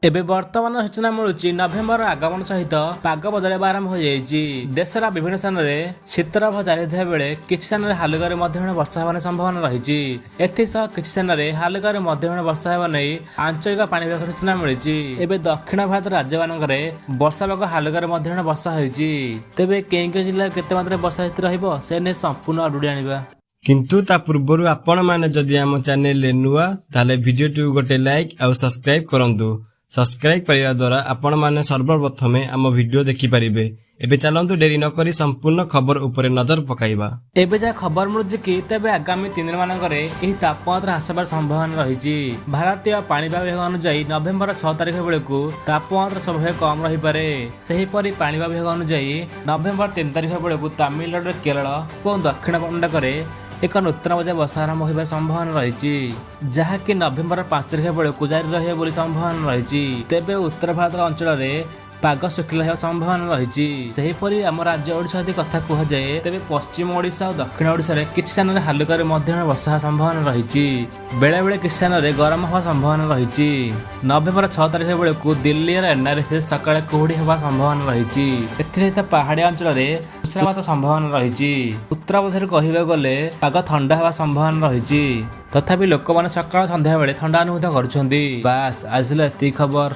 ଏବେ ବର୍ତ୍ତମାନ ସୂଚନା ମିଳୁଛି, ନଭେମ୍ବର ଆଗମନ ସହିତ ପାଗ ବଦଳିବା ଆରମ୍ଭ ହୋଇଯାଇଛି। ଦେଶର ବିଭିନ୍ନ ସ୍ଥାନରେ ଶୀତର ଜାରି ଥିବା ବେଳେ କିଛି ସ୍ଥାନରେ ହାଲୁକାରୁ ମଧ୍ୟମ ବର୍ଷା ହେବାର ସମ୍ଭାବନା ରହିଛି। ଏଥିସହ କିଛି ସ୍ଥାନରେ ହାଲୁକାରୁ ମଧ୍ୟମ ବର୍ଷା ହେବା ନେଇ ଆଞ୍ଚଳିକ ପାଣିପାଗ ସୂଚନା ମିଳିଛି। ଏବେ ଦକ୍ଷିଣ ଭାରତ ରାଜ୍ୟମାନଙ୍କରେ ବର୍ଷା ପାଗ ହାଲୁକାରୁ ମଧ୍ୟମ ବର୍ଷା ହୋଇଛି। ତେବେ କେଉଁ କେଉଁ ଜିଲ୍ଲାରେ କେତେ ମାତ୍ରାରେ ବର୍ଷା ସ୍ଥିତି ରହିବ, ସେ ନେଇ ସମ୍ପୂର୍ଣ୍ଣ ଅପଡେଟ୍ ଜାଣିବା। କିନ୍ତୁ ତା ପୂର୍ବରୁ ଆପଣମାନେ ଯଦି ଆମ ଚ୍ୟାନେଲରେ ନୂଆ, ତାହେଲେ ଭିଡ଼ିଓଟିକୁ ଗୋଟେ ଲାଇକ୍ ଆଉ ସବସ୍କ୍ରାଇବ୍ କରନ୍ତୁ। ସବସ୍କ୍ରାଇବ୍ କରିବା ଦ୍ୱାରା ଆପଣମାନେ ସର୍ବପ୍ରଥମେ ଆମ ଭିଡ଼ିଓ ଦେଖିପାରିବେ। ଏବେ ଚାଲନ୍ତୁ, ଡେରି ନକରି ସମ୍ପୂର୍ଣ୍ଣ ଖବର ଉପରେ ନଜର ପକାଇବା। ଏବେ ଯାହା ଖବର ମିଳୁଛି କି, ତେବେ ଆଗାମୀ 3 ଦିନ ମାନଙ୍କରେ ଏହି ତାପମାତ୍ରା ହ୍ରାସ ହେବାର ସମ୍ଭାବନା ରହିଛି। ଭାରତୀୟ ପାଣିପାଗ ବିଭାଗ ଅନୁଯାୟୀ ନଭେମ୍ବର 6 ତାରିଖ ବେଳକୁ ତାପମାତ୍ରା ସ୍ୱାଭାବିକ କମ୍ ରହିପାରେ। ସେହିପରି ପାଣିପାଗ ବିଭାଗ ଅନୁଯାୟୀ ନଭେମ୍ବର 3 ତାରିଖ ବେଳକୁ ତାମିଲନାଡୁ, କେରଳ ଏବଂ ଦକ୍ଷିଣ କର୍ଣ୍ଣାଟକରେ ଏକ ନୂତନ ପର୍ଯ୍ୟାୟ ବର୍ଷା ଆରମ୍ଭ ହେବାର ସମ୍ଭାବନା ରହିଛି, ଯାହାକି ନଭେମ୍ବର 5 ତାରିଖ ବେଳକୁ ଜାରି ରହିବ ବୋଲି ସମ୍ଭାବନା ରହିଛି। ତେବେ ଉତ୍ତର ଭାରତର ଅଞ୍ଚଳରେ ପାଗ ଶୁଖିଲା ହେବାର ସମ୍ଭାବନା ରହିଛି। ସେହିପରି ଆମ ରାଜ୍ୟ ଓଡ଼ିଶା ଯଦି କଥା କୁହାଯାଏ, ତେବେ ପଶ୍ଚିମ ଓଡ଼ିଶା ଓ ଦକ୍ଷିଣ ଓଡ଼ିଶାରେ କିଛି ସ୍ଥାନରେ ହାଲୁକାରୁ ମଧ୍ୟମ ବର୍ଷା ହେବାର ସମ୍ଭାବନା ରହିଛି। ବେଳେବେଳେ କିଛି ସ୍ଥାନରେ ଗରମ ହେବା ସମ୍ଭାବନା ରହିଛି। ନଭେମ୍ବର 6 ତାରିଖ ବେଳକୁ ଦିଲ୍ଲୀର ଏନ୍ଆର୍ଏସ୍ ସକାଳେ କୁହୁଡ଼ି ହେବା ସମ୍ଭାବନା ରହିଛି। ଏଥିସହିତ ପାହାଡ଼ିଆ ଅଞ୍ଚଳରେ ତୁଷାରପାତ ସମ୍ଭାବନା ରହିଛି। ଉତ୍ତରପ୍ରଦେଶରେ କହିବାକୁ ଗଲେ ପାଗ ଥଣ୍ଡା ହେବା ସମ୍ଭାବନା ରହିଛି। ତଥାପି ଲୋକମାନେ ସକାଳ ସନ୍ଧ୍ୟା ବେଳେ ଥଣ୍ଡା ଅନୁଭୂତ କରୁଛନ୍ତି। ବାସ୍, ଆଜି ଏତିକି ଖବର।